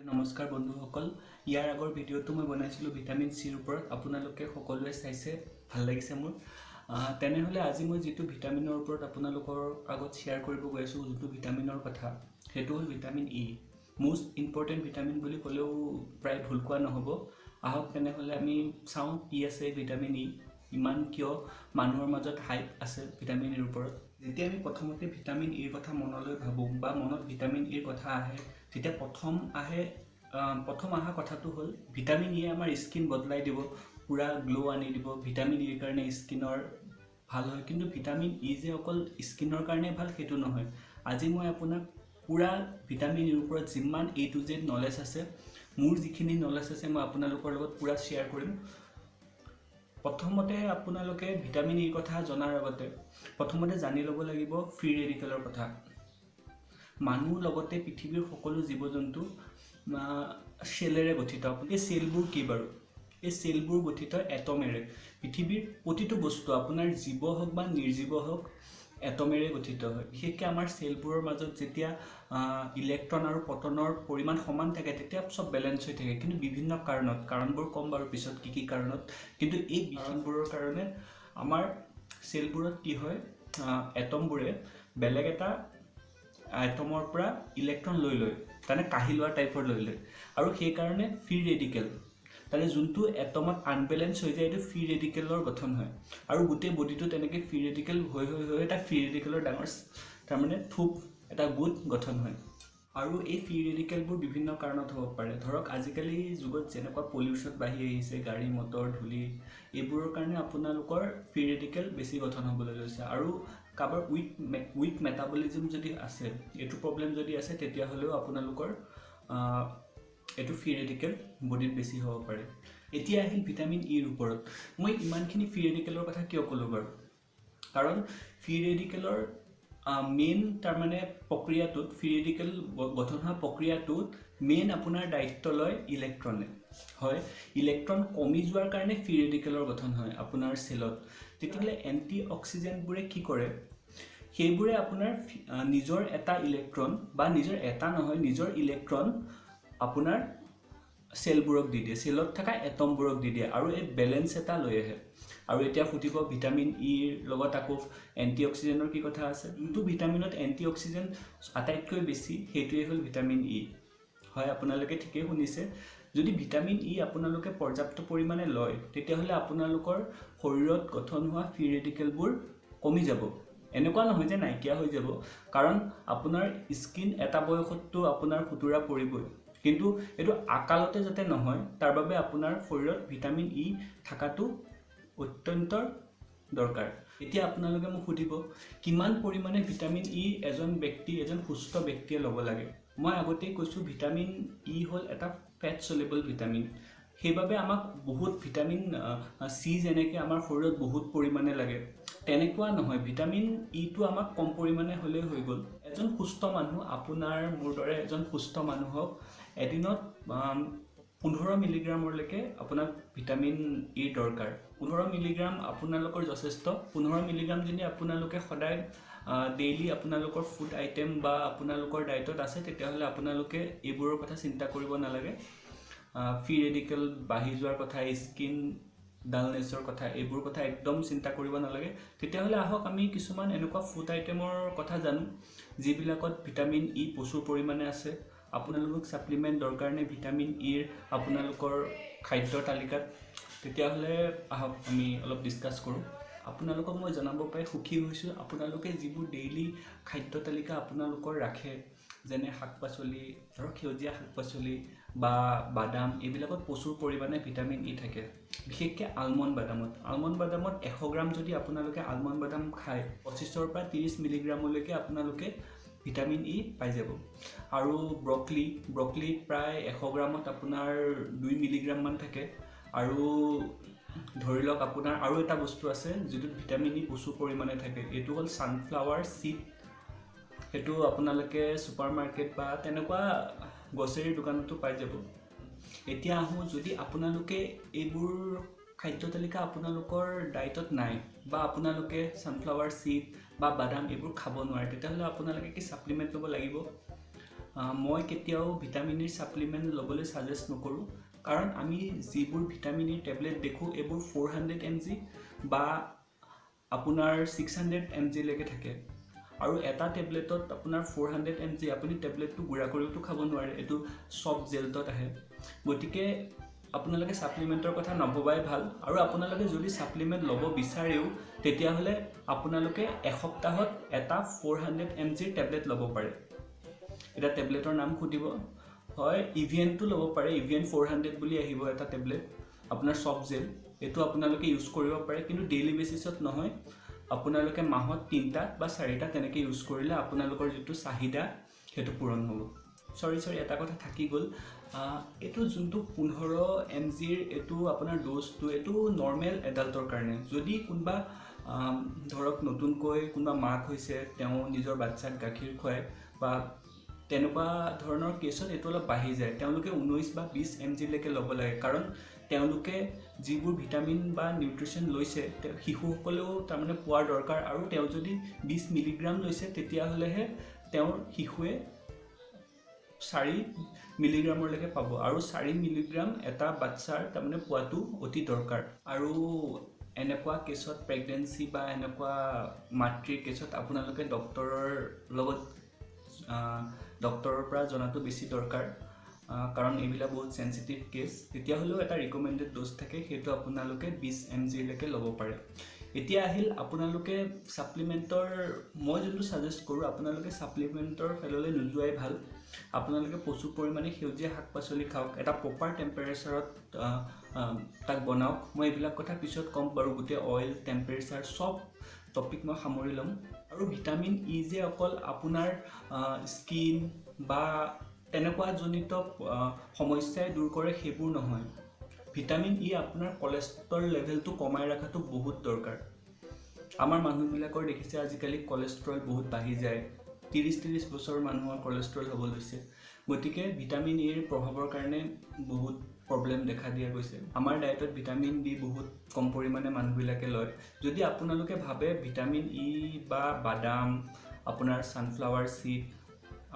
নমস্কাৰ বন্ধুসকল, ইয়াৰ আগৰ ভিডিঅ'টো মই বনাইছিলোঁ ভিটামিন চিৰ ওপৰত। আপোনালোকে সকলোৱে চাইছে, ভাল লাগিছে মোৰ। তেনেহ'লে আজি মই যিটো ভিটামিনৰ ওপৰত আপোনালোকৰ আগত শ্বেয়াৰ কৰিব গৈ আছোঁ, যোনটো ভিটামিনৰ কথা, সেইটো হ'ল vitamin E. Most important vitamin বুলি ক'লেও প্ৰায় ভুল কোৱা নহ'ব। আহক তেনেহ'লে আমি চাওঁ কি আছে ভিটামিন ই, ইমান কিয় মানুহৰ মাজত হাইপ আছে ভিটামিন ইৰ ওপৰত। যেতিয়া আমি প্ৰথমতে ভিটামিন ইৰ কথা মনলৈ ভাবোঁ বা মনত ভিটামিন ইৰ কথা আহে, তেতিয়া প্ৰথম অহা কথাটো হ'ল ভিটামিন ইয়ে আমাৰ স্কিন বদলাই দিব, পূৰা গ্ল' আনি দিব, ভিটামিন ইৰ কাৰণে স্কিনৰ ভাল হয়। কিন্তু ভিটামিন ই যে অকল স্কিনৰ কাৰণে ভাল সেইটো নহয়। আজি মই আপোনাক পূৰা ভিটামিন ইৰ ওপৰত যিমান এ টু জেড নলেজ আছে, মোৰ যিখিনি নলেজ আছে মই আপোনালোকৰ লগত পূৰা শ্বেয়াৰ কৰিম। প্ৰথমতে আপোনালোকে ভিটামিন ইৰ কথা জনাৰ আগতে প্ৰথমতে জানি ল'ব লাগিব ফ্ৰী ৰেডিকেলৰ কথা। মানুহ লগতে পৃথিৱীৰ সকলো জীৱ জন্তু চেলেৰে গঠিত। এই চেলবোৰ কি বাৰু? এই চেলবোৰ গঠিত এটমেৰে। পৃথিৱীৰ প্ৰতিটো বস্তু, আপোনাৰ জীৱ হওক বা নিৰ্জীৱ হওক, এটমেৰে গঠিত হয়। বিশেষকৈ আমাৰ চেলবোৰৰ মাজত যেতিয়া ইলেক্ট্ৰন আৰু প্ৰটনৰ পৰিমাণ সমান থাকে, তেতিয়া চব বেলেঞ্চ হৈ থাকে। কিন্তু বিভিন্ন কাৰণত, কাৰণবোৰ ক'ম বাৰু পিছত কি কি কাৰণত, কিন্তু এই কাৰণবোৰৰ কাৰণে আমাৰ চেলবোৰত কি হয়, এটমবোৰে বেলেগ এটা এটমৰ পৰা ইলেক্ট্ৰন লৈ লয়, তাৰমানে কাঢ়ি লোৱা টাইপৰ লৈ লয়, আৰু সেইকাৰণে ফ্ৰী ৰেডিকেল, তাৰমানে যোনটো এটমত আনবেলেঞ্চ হৈ যায় এইটো ফ্ৰী ৰেডিকেলৰ গঠন হয়। আৰু গোটেই বডিটো তেনেকৈ ফ্ৰী ৰেডিকেল হৈ হৈ হৈ এটা ফ্ৰী ৰেডিকেলৰ ডাঙৰ তাৰমানে থোপ এটা গোট গঠন হয়। আৰু এই ফ্ৰী ৰেডিকেলবোৰ বিভিন্ন কাৰণত হ'ব পাৰে। ধৰক আজিকালি যুগত যেনেকুৱা পলিউশ্যন বাঢ়ি আহিছে, গাড়ী মটৰ ধূলি, এইবোৰৰ কাৰণে আপোনালোকৰ ফ্ৰী ৰেডিকেল বেছি গঠন হ'বলৈ লৈছে। আৰু কাৰোবাৰ উইক মেটাবলিজিম যদি আছে, এইটো প্ৰব্লেম যদি আছে, তেতিয়াহ'লেও আপোনালোকৰ এইটো ফ্ৰী ৰেডিকেল বডিত বেছি হ'ব পাৰে। এতিয়া আহিল ভিটামিন ইৰ ওপৰত। মই ইমানখিনি ফ্ৰী ৰেডিকেলৰ কথা কিয় ক'লোঁ বাৰু? কাৰণ ফ্ৰী ৰেডিকেলৰ মেইন তাৰমানে প্ৰক্ৰিয়াটোত, ফ্ৰী ৰেডিকেল গঠন হোৱা প্ৰক্ৰিয়াটোত মেইন আপোনাৰ দায়িত্ব লয় ইলেক্ট্ৰনে। হয়, ইলেক্ট্ৰন কমি যোৱাৰ কাৰণে ফ্ৰী ৰেডিকেলৰ গঠন হয় আপোনাৰ চেলত। তেতিয়াহ'লে এণ্টি অক্সিজেণ্টবোৰে কি কৰে, সেইবোৰে আপোনাৰ নিজৰ এটা ইলেক্ট্ৰন বা নিজৰ এটা নহয়, নিজৰ ইলেক্ট্ৰন আপোনাৰ চেলবোৰক দি দিয়ে, চেলত থকা এটমবোৰক দি দিয়ে, আৰু এই বেলেঞ্চ এটা লৈ আহে। আৰু এতিয়া সুধিব ভিটামিন ইৰ লগত আকৌ এণ্টি অক্সিজেণ্টৰ কি কথা আছে? যোনটো ভিটামিনত এণ্টি অক্সিজেণ্ট আটাইতকৈ বেছি সেইটোৱে হ'ল ভিটামিন ই। হয়, আপোনালোকে ঠিকেই শুনিছে। যদি ভিটামিন ই আপোনালোকে পৰ্যাপ্ত পৰিমাণে লয়, তেতিয়াহ'লে আপোনালোকৰ শৰীৰত গঠন হোৱা ফ্ৰী ৰেডিকেলবোৰ কমি যাব। এনেকুৱা নহয় যে নাইকিয়া হৈ যাব, কাৰণ আপোনাৰ স্কিন এটা বয়সততো আপোনাৰ খুতুৰা পৰিবই, কিন্তু এইটো আকালতে যাতে নহয় তাৰ বাবে আপোনাৰ শৰীৰত ভিটামিন ই থকাটো অত্যন্ত দৰকাৰ। এতিয়া আপোনালোকে মোক সুধিব কিমান পৰিমাণে ভিটামিন ই এজন ব্যক্তি, এজন সুস্থ ব্যক্তিয়ে ল'ব লাগে। মই আগতেই কৈছোঁ ভিটামিন ই হ'ল এটা ফেট চলেবল ভিটামিন। সেইবাবে আমাক বহুত ভিটামিন চি যেনেকৈ আমাৰ শৰীৰত বহুত পৰিমাণে লাগে, তেনেকুৱা নহয়। ভিটামিন ইটো আমাক কম পৰিমাণে হ'লেই হৈ গ'ল। এজন সুস্থ মানুহ, আপোনাৰ মোৰ দৰে এজন সুস্থ মানুহক এদিনত 15 মিলিগ্ৰামলৈকে আপোনাক ভিটামিন ইৰ দৰকাৰ। 15 মিলিগ্ৰাম আপোনালোকৰ যথেষ্ট। 15 মিলিগ্ৰাম যদি আপোনালোকে সদায় ডেইলি আপোনালোকৰ ফুড আইটেম বা আপোনালোকৰ ডায়েটত আছে, তেতিয়াহ'লে আপোনালোকে এইবোৰৰ কথা চিন্তা কৰিব নালাগে। ফ্ৰী ৰেডিকেল বাঢ়ি যোৱাৰ কথা, স্কিন ডালনেছৰ কথা, এইবোৰ কথা একদম চিন্তা কৰিব নালাগে। তেতিয়াহ'লে আহক আমি কিছুমান এনেকুৱা ফুড আইটেমৰ কথা জানো যিবিলাকত ভিটামিন ই প্ৰচুৰ পৰিমাণে আছে। আপোনালোকক ছাপ্লিমেণ্ট দৰকাৰ নে ভিটামিন ইৰ আপোনালোকৰ খাদ্যৰ তালিকাত? তেতিয়াহ'লে আহক আমি অলপ ডিছকাছ কৰোঁ। আপোনালোকক মই জনাব পাই সুখী হৈছোঁ, আপোনালোকে যিবোৰ ডেইলি খাদ্য তালিকা আপোনালোকৰ ৰাখে, যেনে শাক পাচলি, ধৰক সেউজীয়া শাক পাচলি বা বাদাম, এইবিলাকত প্ৰচুৰ পৰিমাণে ভিটামিন ই থাকে। বিশেষকৈ আলমণ্ড বাদামত। আলমণ্ড বাদামত 100 গ্ৰাম যদি আপোনালোকে আলমণ্ড বাদাম খায়, 25ৰ পৰা 30 মিলিগ্ৰামলৈকে আপোনালোকে ভিটামিন ই পাই যাব। আৰু ব্ৰকলি প্ৰায় 100 গ্ৰামত আপোনাৰ 2 মিলিগ্ৰামমান থাকে। আৰু ধৰি লওক আপোনাৰ আৰু এটা বস্তু আছে যিটোত ভিটামিন ই প্ৰচুৰ পৰিমাণে থাকে, এইটো হ'ল ছানফ্লাৱাৰ চিড। সেইটো আপোনালোকে ছুপাৰ মাৰ্কেট বা তেনেকুৱা গ্ৰ'চাৰীৰ দোকানতো পাই যাব। এতিয়া আহোঁ, যদি আপোনালোকে এইবোৰ খাদ্য তালিকা আপোনালোকৰ ডায়েটত নাই বা আপোনালোকে ছানফ্লাৱাৰ চিড বা বাদাম এইবোৰ খাব নোৱাৰে, তেতিয়াহ'লে আপোনালোকে কি ছাপ্লিমেণ্ট ল'ব লাগিব? মই কেতিয়াও ভিটামিন ইৰ ছাপ্লিমেণ্ট ল'বলৈ ছাজেষ্ট নকৰোঁ, কাৰণ আমি যিবোৰ ভিটামিন ইৰ টেবলেট দেখোঁ এইবোৰ 400 mg বা আপোনাৰ 600 mgলৈকে থাকে। আৰু এটা টেবলেটত আপোনাৰ 400 mg, আপুনি টেবলেটটো গুড়া কৰিওতো খাব নোৱাৰে, এইটো চফ্ট জেলত আহে। গতিকে আপোনালোকে ছাপ্লিমেণ্টৰ কথা নভবাই ভাল। আৰু আপোনালোকে যদি ছাপ্লিমেণ্ট ল'ব বিচাৰেও, তেতিয়াহ'লে আপোনালোকে এসপ্তাহত এটা 400 mgৰ টেবলেট ল'ব পাৰে। এতিয়া টেবলেটৰ নাম সুধিব হয়, ইভিএনটো ল'ব পাৰে। ইভিএন 400 বুলি আহিব এটা টেবলেট, আপোনাৰ চফ্ট জেল। এইটো আপোনালোকে ইউজ কৰিব পাৰে, কিন্তু ডেইলি বেচিছত নহয়। আপোনালোকে মাহত তিনিটা বা চাৰিটা তেনেকৈ ইউজ কৰিলে আপোনালোকৰ যিটো চাহিদা সেইটো পূৰণ হ'ব। চৰি চৰি, এটা কথা থাকি গ'ল। এইটো যোনটো 15 mgৰ এইটো আপোনাৰ ড'জটো, এইটো নৰ্মেল এডাল্টৰ কাৰণে। যদি কোনোবা ধৰক নতুনকৈ কোনোবা মাক হৈছে, তেওঁ নিজৰ বাচ্ছাক গাখীৰ খুৱায় বা তেনেকুৱা ধৰণৰ কেছত এইটো অলপ বাঢ়ি যায়। তেওঁলোকে 19 বা 20 mgলৈকে ল'ব লাগে, কাৰণ তেওঁলোকে যিবোৰ ভিটামিন বা নিউট্ৰিশ্যন লৈছে, শিশুসকলেও তাৰমানে পোৱাৰ দৰকাৰ। আৰু তেওঁ যদি 20 মিলিগ্ৰাম লৈছে, তেতিয়াহ'লেহে তেওঁৰ শিশুৱে 4 মিলিগ্ৰামলৈকে পাব। আৰু 4 মিলিগ্ৰাম এটা বাচ্ছাৰ তাৰমানে পোৱাটো অতি দৰকাৰ। আৰু এনেকুৱা কেছত, প্ৰেগনেঞ্চি বা এনেকুৱা মাতৃৰ কেছত আপোনালোকে ডক্তৰৰ লগত, ডক্তৰৰ পৰা জনাটো বেছি দৰকাৰ, কাৰণ এইবিলাক বহুত চেঞ্চিটিভ কেছ। তেতিয়াহ'লেও এটা ৰিকমেণ্ডেড ড'জ থাকে, সেইটো আপোনালোকে 20 mgলৈকে ল'ব পাৰে। এতিয়া আহিল আপোনালোকে ছাপ্লিমেণ্টৰ, মই যোনটো ছাজেষ্ট কৰোঁ, আপোনালোকে ছাপ্লিমেণ্টৰ ফাললৈ নোযোৱাই ভাল। আপোনালোকে প্ৰচুৰ পৰিমাণে সেউজীয়া শাক পাচলি খাওক, এটা প্ৰপাৰ টেম্পাৰেচাৰত তাক বনাওক। মই এইবিলাক কথা পিছত ক'ম বাৰু, গোটেই অইল, টেম্পাৰেচাৰ চব টপিক মই সামৰি ল'ম। আৰু ভিটামিন ই যে অকল আপোনাৰ স্কিন বা তেনেকুৱা জনিত সমস্যাই দূৰ কৰে সেইবোৰ নহয়। ভিটামিন ই আপোনাৰ কলেষ্ট্ৰল লেভেলটো কমাই ৰখাটো বহুত দৰকাৰ। আমাৰ মানুহবিলাকৰ দেখিছে, আজিকালি কলেষ্ট্ৰল বহুত বাঢ়ি যায়। 30 30 বছৰ মানুহৰ কলেষ্ট্ৰল হ'ব লৈছে। গতিকে ভিটামিন ইৰ প্ৰভাৱৰ কাৰণে বহুত প্ৰব্লেম দেখা দিয়া গৈছে। আমাৰ ডায়েটত ভিটামিন ডি বহুত কম পৰিমাণে মানুহবিলাকে লয়। যদি আপোনালোকে ভাবে ভিটামিন ই বা বাদাম, আপোনাৰ ছানফ্লাৱাৰ চিড,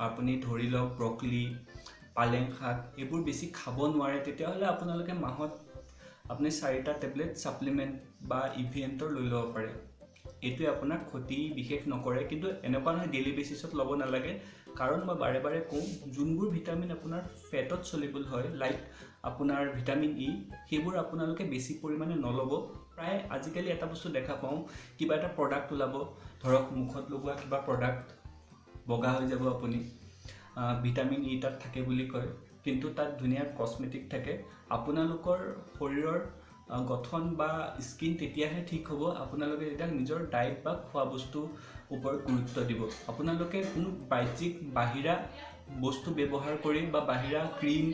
আপুনি ধৰি লওক ব্ৰকলি, পালেং শাক, এইবোৰ বেছি খাব নোৱাৰে, তেতিয়াহ'লে আপোনালোকে মাহত আপুনি চাৰিটা টেবলেট ছাপ্লিমেণ্ট বা ইভিএণ্টৰ লৈ ল'ব পাৰে। এইটোৱে আপোনাক ক্ষতি বিশেষ নকৰে। কিন্তু এনেকুৱা নহয়, ডেইলি বেচিছত ল'ব নালাগে। কাৰণ মই বাৰে বাৰে কওঁ, যোনবোৰ ভিটামিন আপোনাৰ ফেটত চলিবল হয়, লাইক আপোনাৰ ভিটামিন ই, সেইবোৰ আপোনালোকে বেছি পৰিমাণে নল'ব। প্ৰায় আজিকালি এটা বস্তু দেখা পাওঁ, কিবা এটা প্ৰডাক্ট ওলাব, ধৰক মুখত লগোৱা কিবা প্ৰডাক্ট, বগা হৈ যাব আপুনি, ভিটামিন ই তাত থাকে বুলি কয়, কিন্তু তাত ধুনীয়া কচমেটিক থাকে। আপোনালোকৰ শৰীৰৰ গঠন বা স্কিন তেতিয়াহে ঠিক হ'ব, আপোনালোকে যেতিয়া নিজৰ ডায়েট বা খোৱা বস্তুৰ ওপৰত গুৰুত্ব দিব। আপোনালোকে কোনো বাহ্যিক বাহিৰা বস্তু ব্যৱহাৰ কৰি বা বাহিৰা ক্ৰীম,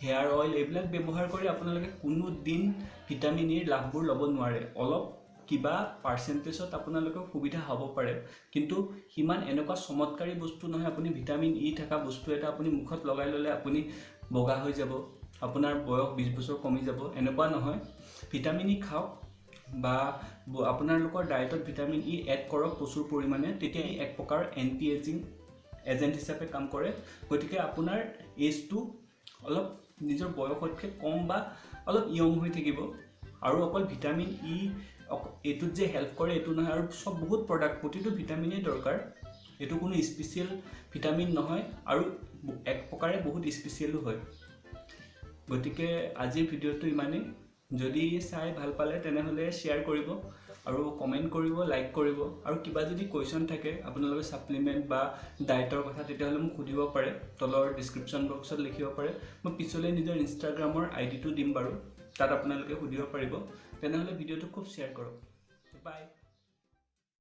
হেয়াৰ অইল এইবিলাক ব্যৱহাৰ কৰি আপোনালোকে কোনো দিন ভিটামিন ইৰ লাভবোৰ ল'ব নোৱাৰে। অলপ কিবা পাৰ্চেণ্টেজত আপোনালোকৰ সুবিধা হ'ব পাৰে, কিন্তু সিমান এনেকুৱা চমৎকাৰী বস্তু নহয়, আপুনি ভিটামিন ই থকা বস্তু এটা আপুনি মুখত লগাই ল'লে আপুনি বগা হৈ যাব, আপোনাৰ বয়স 20 বছৰ কমি যাব, এনেকুৱা নহয়। ভিটামিন ই খাওক বা আপোনালোকৰ ডায়েটত ভিটামিন ই এড কৰক প্ৰচুৰ পৰিমাণে, তেতিয়া ই এক প্ৰকাৰ এণ্টি এজিং এজেণ্ট হিচাপে কাম কৰে। গতিকে আপোনাৰ এজটো অলপ নিজৰ বয়সতকৈ কম বা অলপ য়ং হৈ থাকিব। আৰু অকল ভিটামিন ই এইটোত যে হেল্প কৰে এইটো নহয়, আৰু চব বহুত প্ৰডাক্ট, প্ৰতিটো ভিটামিনেই দৰকাৰ। এইটো কোনো স্পেচিয়েল ভিটামিন নহয় আৰু এক প্ৰকাৰে বহুত স্পেচিয়েলো হয়। গতিকে আজিৰ ভিডিঅ'টো ইমানেই। যদি চাই ভাল পালে, তেনেহ'লে শ্বেয়াৰ কৰিব আৰু কমেণ্ট কৰিব, লাইক কৰিব। আৰু কিবা যদি কুৱেশ্যন থাকে আপোনালোকে ছাপ্লিমেণ্ট বা ডায়েটৰ কথা, তেতিয়াহ'লে মোক সুধিব পাৰে, তলৰ ডিছক্ৰিপশ্যন বক্সত লিখিব পাৰে। মই পিছলৈ নিজৰ ইনষ্টাগ্ৰামৰ আই ডিটো দিম বাৰু, তাত আপোনালোকে সুধিব পাৰিব। তেনেহ'লে ভিডিঅ'টো খুব শ্বেয়াৰ কৰক। বাই।